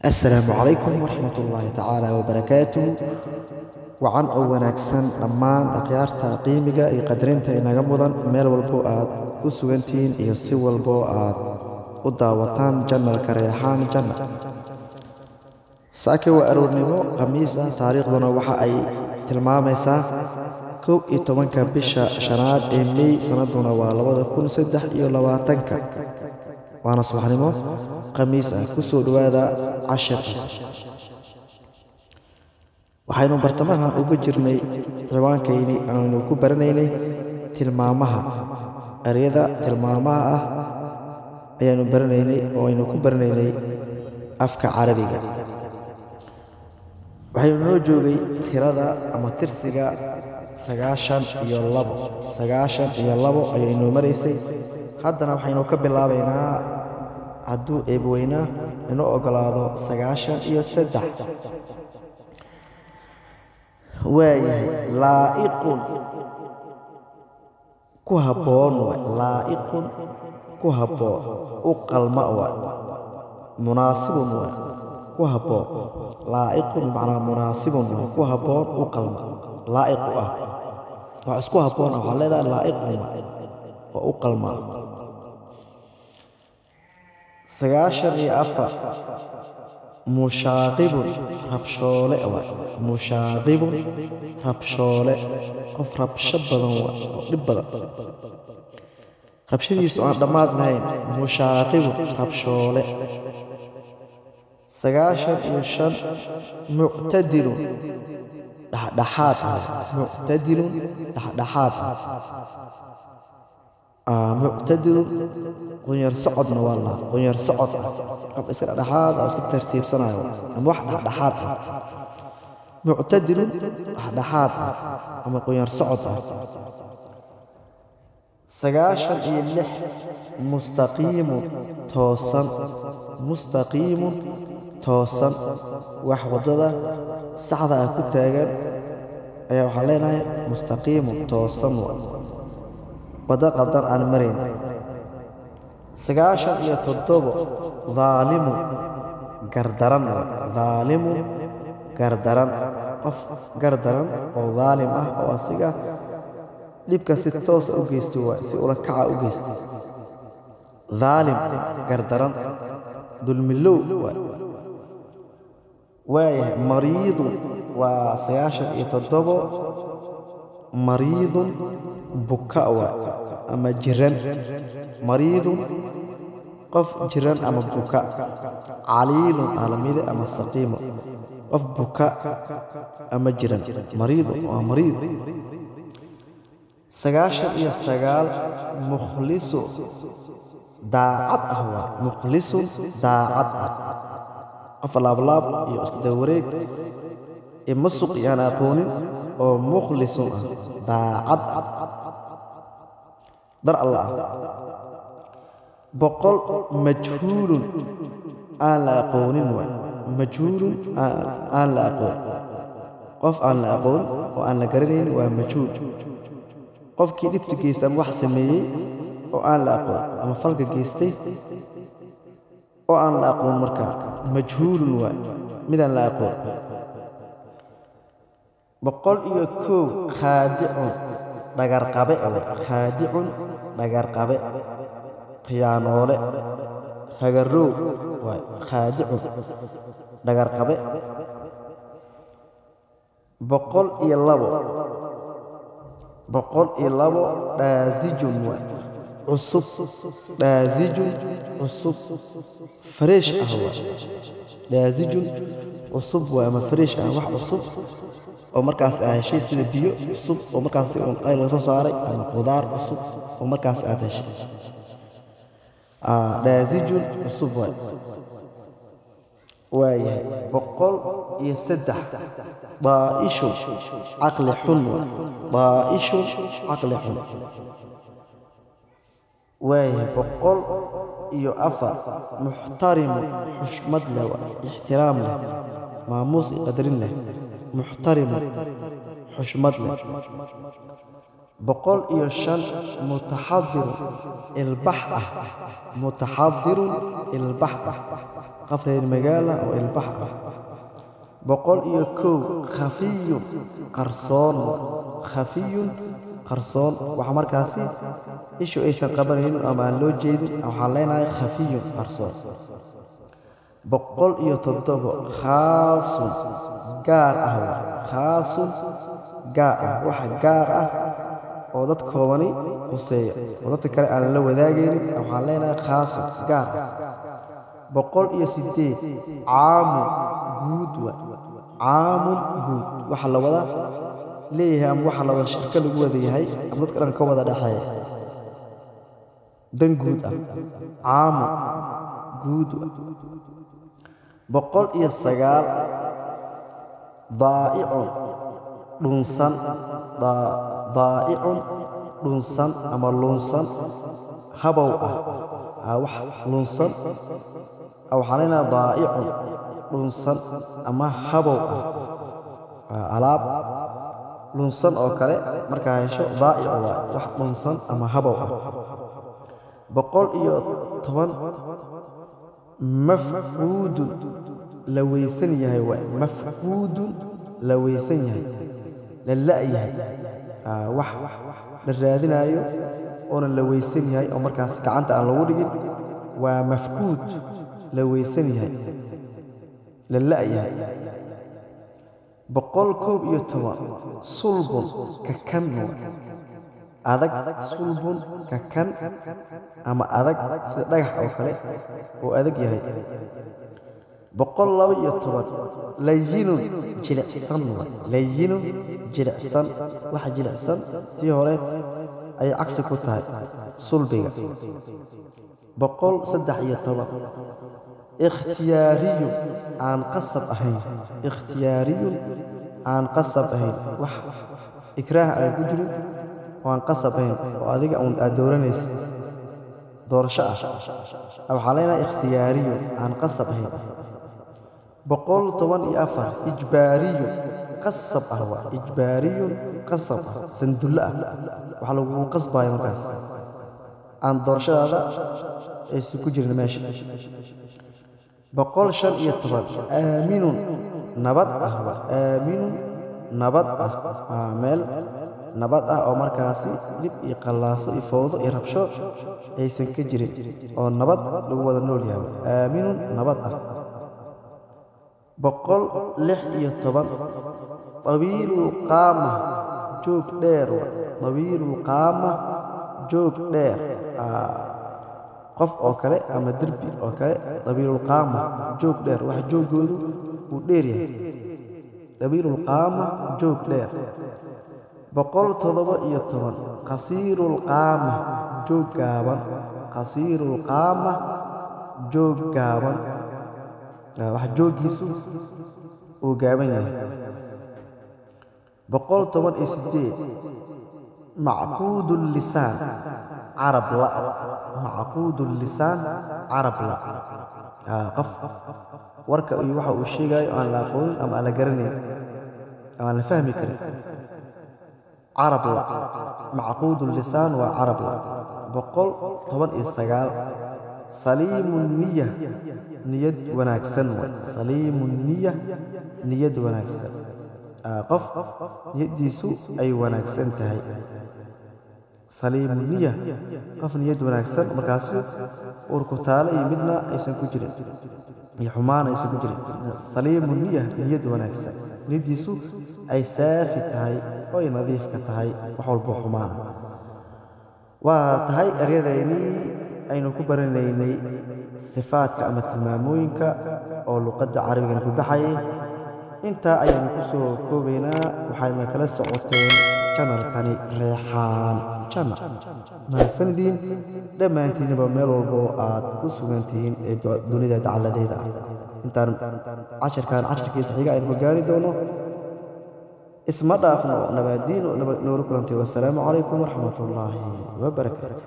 Assalaamu calaykum waraxmatullaahi tacaala wabarakaatuh. Wacan oo wanaagsan dhammaan akhyaarta qiimiga iyo qadarinta inaga mudan, meel walbo aad ku sugantihiin iyo si walbo aad u daawataan channelka Reexaan Channel. Saake waa aroornimo Khamiis ah, taariikhduna waxa ay tilmaamaysaa 11-ka bisha shanaad ee Mey, sanaduna waa 2023-ka, waana subaxnimo Khamiis ah. Kusoo dhowaada cashir cusub. Waxaynu bartamaha uga jirnay ciwaankayni aynu ku baranaynay tilmaamaha, ereyada tilmaamaha ah ayaanu baranaynay oo aynu ku baranaynay afka Carabiga. Waxaynu noo joogay tirada ama tirsiga 92. 92 ayaynoo maraysay. Haddana waxaynu ka bilaabaynaa, hadduu Eebweynaa inoo ogolaado, 93. Waayahay, laa'iqun ku habboon waay. Laa'iqun ku habboon, u qalma waay. Munaasibun waay, ku habboon. Laa'iqun macnaa munaasibun waay, ku habboon, u qalma, laa'iq u ah, wax isku habboon ah. Waxaa leedahay laa'iqun waay oo u qalmaa. 94, mushaaqibun rabshoole waay. Mushaaqibun rabshoole, qof rabsho badan waay oo dhib badan, rabshadiisu aan dhammaad lahayn. Mushaaqibun rabshoole. 95, muctadilun dhexdhexaad ah. Muctadilun dhexdhexaad ah. Muctadilun qunyar socodna waa lahaa, qunyar socod ah, qof iska dhexdhexaad ah oo iska tartiibsanayo ama wax dhexdhexaad ah. Muctadilun dhexdhexaad ah ama qunyar socod ah. 96, mustaqiimun toosan. Mustaqiimun toosan, wax waddada saxda ah ku taagan ayaa waxaan leenahay mustaqiimun, toosan wa waddo qaldan aan marayn. 97, daalimun gardaran. Daalimun gardaran, qof gardaran oo daalim ah oo asiga dhibka si toosa u geysto waay, si ula kaca u geysta. Daalim gardaran, dulmilow waay. Waayahay, mariidun waa 97. Mariidun buka waay ama jiran. Mariidun qof jiran ama buka. Caliilun aa ama saqiimo, qof buka ama jiran. Mariidun waa mariid. 99, mukhlisu daacad ah waa. Mukhlisun daacad ah, qof laablaab iyo isku dawareeg iyo masuq iyo aan aqoonin oo mukhlisun ah, daacad ah, dar Alla ah. 100, majhuulun aan la aqoonin waay. Majhuulun aan la aqoon, qof aan la aqoon oo aan la garanayn waa majhuul. Qofkii dhibta geystay ama wax sameeyey oo aan la aqoon ama falka geystay oo aan la aqoon, markaa majhuulun waay, midaan la aqoon. 101, khaadicun dhagarqabe waay. Khaadicun dhagarqabe, khiyaanoole, hagarow waay. Khaadicun dhagarqabe. 102, 102, daasijun waay, cusub. Daasijun cusub, fresh ah waay. Daasijun cusub waay ama fresh ah, wax cusub oo markaas aad heshay, sida biyo cusub oo markaas ay laga soo saaray ama qudaar cusub oo markaas aad heshay. Daasijun cusub waay. Waayahay, 103, daa'ishun caqli xun waay. Daa'ishun caqli xun. Waayahay, 104, muxtarimun xushmad leh waay, ixtiraam leh, maamuus iyo qadarin leh. Muxtarimun xushmad leh. 105 mutaxadirun ilbax ah, mutaxadirun ilbax ah, qof reer magaal ah oo ilbax ah. 101 khafiyun qarsoon, khafiyun qarsoon, waxa markaasi ishu aysan qabanaynin ama aan loo jeedin, waxaan leenahay khafiyun qarsoon. 107 khaasun gaar ah waay, khaasun gaar ah, waxa gaar ah oo dad koobani quseeya oo dadka kale aan la wadaagaynin, waxaan leenahay khaasun gaar ah. 108 caamun guud waay, caamun guud, waxa la wada leeyahay ama waxa la wada shirka lagu wada yahay ama dadka dhan ka wada dhexeeya, dan guud ah, caamun guud waay. 109 daa'icun dhunsan, daa'icun dhunsan ama lunsan, habow ah, wax lunsan, waxaan leenahay daa'icun dhunsan ama habow ah, alaab lunsan oo kale markaa hesho daa'ic waay, wax dhunsan ama habow ah. 110 mafquudun la weysan yahay waay, mafquudun la weysan yahay, la la'yahay, wax la raadinayo oona la weysan yahay oo markaas gacanta aan lagu dhigin, waa mafquud la weysan yahay, la la'yahay. 111 sulbun kakan adag, sulbun kakan ama adag sida dhagax oo kale oo adag yahay. 112 layinun jilicsan waay, layinun jilicsan, waxa jilicsan tii hore ayay cagsi ku tahay sulbiga. 113 ikhtiyaariyun aan qasab ahayn, ikhtiyaariyun aan qasab ahayn, wax ikraah aan ku jirin oo aan qasab ahayn oo adiga uun aad dooranaysid, doorasho ah, waxaa leenahay ikhtiyaariyun aan qasab ahayn. 114 ijbaariyun qasab ah waa, ijbaariyun qasab ah, sandullo ah, waxaa lagugu qasbayo markaas aan doorashadaada aysan ku jirin meesha. 115 aaminun nabad ah waa, aaminun nabad ah, waa meel nabad ah oo markaasi dhib iyo qallaaso iyo fowdo iyo rabsho aysan ka jirin oo nabad lagu wada nool yahay, aaminun nabad ah. 116 tawiilul qaama joog dheer waa, tawiilul qaama joog dheer, qof oo kale ama derbi oo kale, tawiilul qaama joog dheer, wax jooggoodu uu dheer yahay, tawiilul qaama joog dheer. 117 qasiirul qaama joog gaaban, qasiirul qaama joog gaaban, wax jooggiisu uu gaaban yahay. 118 macquudul lisaan carab la, macquudul lisaan carab la, qof warka iyo waxa uu sheegayo aan la aqoonin ama aan la garanayn ama aan la fahmi karin, carab la, macquudul lisaan waa carab la. 119 saliimun niya niyad wanaagsan waay, saliimun niya niyad wanaagsan, qof niyaddiisu ay wanaagsan tahay, saliimu niya qof niyad wanaagsan markaasi uurku taale iyo midna aysan ku jirin iyo xumaan aysan ku jirin, saliimu niya niyad wanaagsan, niyaddiisu ay saafi tahay oo ay nadiifka tahay wax walbo xumaan ah. Waa tahay eryadeennii aynu ku baranaynay sifaadka ama tilmaamooyinka oo luqadda carabigana ku baxayay, intaa ayaanu ku soo koobaynaa. Waxaadna kala socoteen janalkani Reexaan Channel. Mahadsandiin dhammaantiinaba meel walbo aad ku sugan tihiin ee dunida dacaladeeda ah. Intaan casharkan casharkiisa xiga aynu ku gaari doono, isma dhaafno, nabaadiino, noola kulantay. Wassalaamu calaykum waraxmatullaahi wabarakaatu.